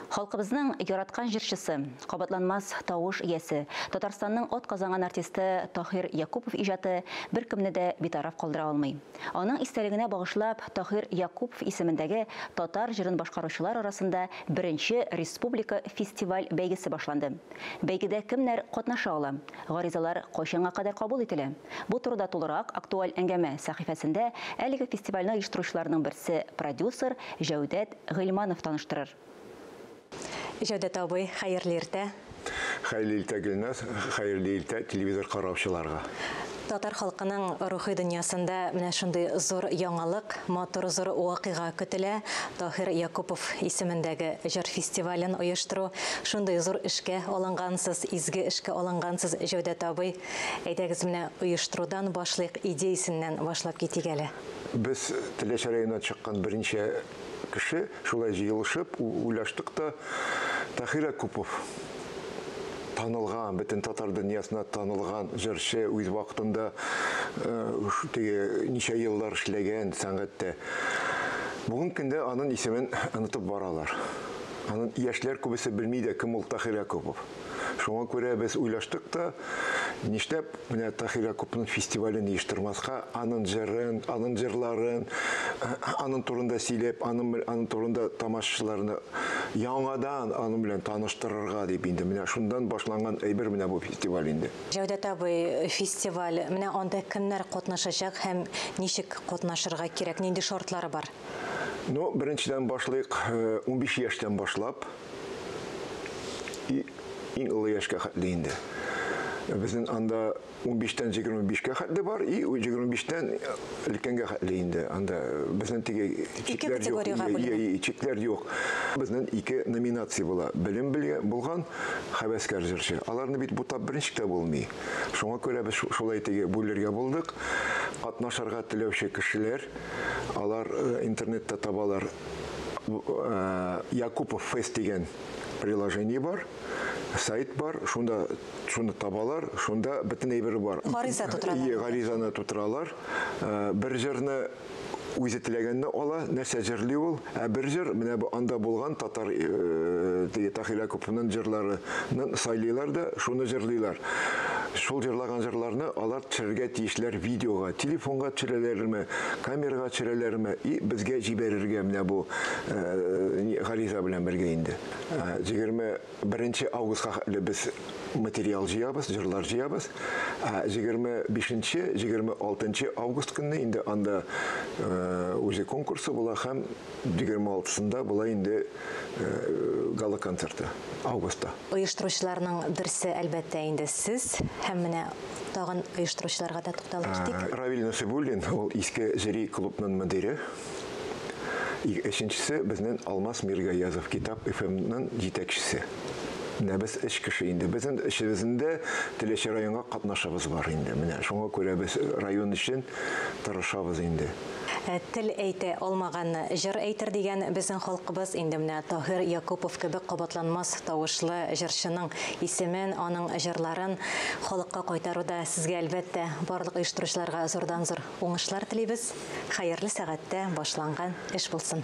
Халкыбызның яраткан җырчысы, кабатланмас тавыш иясе, Татарстанның атказанган артисты Таһир Якупов иҗаты беркемне дә битараф калдыра алмый. Аның истәлегенә багышлап, Таһир Якупов исемендәге татар җырын башкаручылар арасында беренче республика фестиваль бәйгесе башланды. Бәйгедә кемнәр катнаша ала? Гаризалар кайчанга кадәр кабул ителә? Бу турыда тулырак Актуаль әңгәмә сәхифәсендә әлеге фестивальне оештыручыларның берсе, продюсер Җәүдәт Гыйльманов таныштырыр. Җәүдәт абый, хәерле иртә. Хәерле иртә, Гөлназ, хәерле иртә телевизор караучыларга. Татар халкының рухи дөньясында менә шундый зур яңалык, матур зур вакыйга көтелә. Таһир Якупов исемендәге җыр фестивален оештыру. Шундый зур эшкә алынгансыз, изге эшкә алынгансыз, Җәүдәт абый. Әйдәгез, менә оештырудан башлыйк, идеясеннән башлап китик әле. Без Теләче районыннан чыккан берничә кеше шулай җыелышып уйлаштык та, Таһир Якупов танылган, бөтен татар дөньясына танылган җырчы, үз вакытында теге ничә еллар эшләгән сәнгатьтә. Бүгенге көндә аның исемен онытып баралар. Аның яшьләр күбесе белми дә, кем ул Таһир Якупов. Шуңа күрә без уйлаштык та, нишләп менә Таһир Якуповның фестивален оештырмаска, аның җырын, аның җырларын, аның турында сөйләп, аның, аның турында тамашачыларны яңадан аның белән таныштырырга дип инде. Менә шуннан башланган әйбер менә бу фестиваль инде. Җәүдәт абый, фестиваль, менә анда кемнәр катнашачак һәм ничек катнашырга кирәк, нинди шартлары бар? Ну, беренчедән башлыйк, 15 яшьтән башлап, иң олы яшькә хәтле инде. Безнең анда 15-тән 25-кә хәтле бар, и 25-тән өлкәнгә хәтле инде. Анда безнең теге чикләр юк, чикләр юк. Безнең ике номинация була. Белем булган хәвәскәр җырчы. Аларны бит бутап берничек тә булмый. Шуңа күрә без шулай теге бүлергә булдык. Катнашырга теләүче кешеләр, алар интернетта табалар Якупов Фест дигән приложение бар, сайт бар, шунда шуны табалар, шунда бөтен әйбер бар. Гариза тутыралар. Гаризаны тутыралар. Бер җырны үзе теләгәнне ала, нәрсә җырлый ул. Ә бер җыр менә бу анда булган татар теге Таһир Якуповның җырларын сайлыйлар да, шуны җырлыйлар. Шул җырлаган җырларны алар төшерергә тиешләр видеога, телефонга төшерәләрме, камерага төшерәләрме, и безгә җибәрергә менә бу гариза белән бергә инде. 21 августка хәтле без материал җыябыз, җырлар җыябыз. 25-нче, 26 август көнне инде анда үзе конкурсы була һәм 26-сында була инде гала-концерты августта. Оештыручыларның берсе, әлбәттә, инде сез, һәм менә тагын оештыручыларга да тукталып китик. Равил Насыйбуллин, ул Иске Җөри клубның мөдире. Өченчесе безнең Алмаз Миргаязов, Китап ФМ-ның җитәкчесе. Менә без өч кеше инде. Безнең өчебезнең дә Теләче районга катнашыбыз бар инде. Менә шуңа күрә без район өчен тырышабыз инде. Тел әйтә алмаганны җыр әйтер дигән безнең халкыбыз. Инде менә Таһир Якупов кебек кабатланмас тавышлы җырчының исемен, аның җырларын халыкка кайтаруда сезгә, әлбәттә, барлык оештыручыларга зурдан-зур уңышлар телибез. Хәерле сәгатьтә башланган эш булсын.